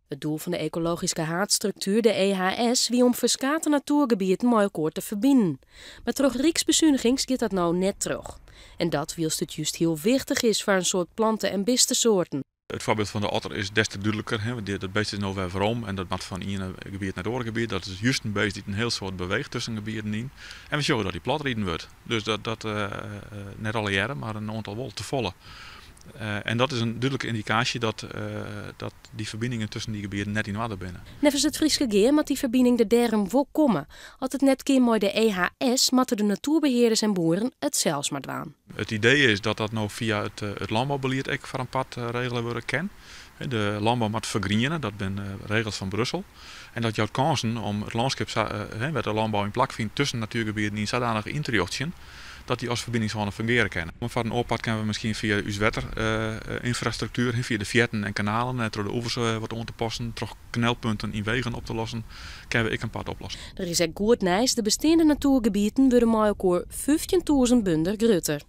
It doel fan de Ekologyske Haadstruktuer, de EHS, wie om ferskate natoergebieten mei elkoar te ferbinen. Mar troch ryksbesunigings giet dat no net troch. En dat wylst it just hiel wichtich is foar in soad plante en bistesoarten. It foarbyld fan de otter is des te dúdliker. Dat beest is no wer werom en dat moat fan iene gebiet nei it oare gebiet. Dat is just in beest dy't in hiel soad beweecht tusken gebieten yn. En we sjogge dat dy platriden wurdt. Dus dat net allegearre, mar in oantal wol tefolle. En dat is in dúdlike yndikaasje dat dy ferbiningen tusken dy gebieten net yn oarder binne. Neffens it Fryske Gea moat dy ferbining der dêrom wol komme. As it net kin mei de EHS, moatte de natoerbehearders en boeren it sels mar dwaan. It idee is dat dat no fia it lânboubelied ek foar in part regele wurde kin. De lânbou moat fergriene, dat binne regels fan Brussel. En dat jout kânsen om it lânskip wêr't de lânbou yn plakfynt tusken natuergebieten yn sadanich yn te rjochtsjen dat dy as ferbiningssône fungearje kinne. Mar foar in oar part kinne we miskien fia ús wetterinfrastruktuer, fia de fearten en kanalen en troch de oevers wat oan te passen, troch knelpunten yn wegen op te lossen, kinne we ek in part oplosse. Der is ek goed nijs, de besteande natoergebieten wurde mei elkoar 15.000 bunder grutter.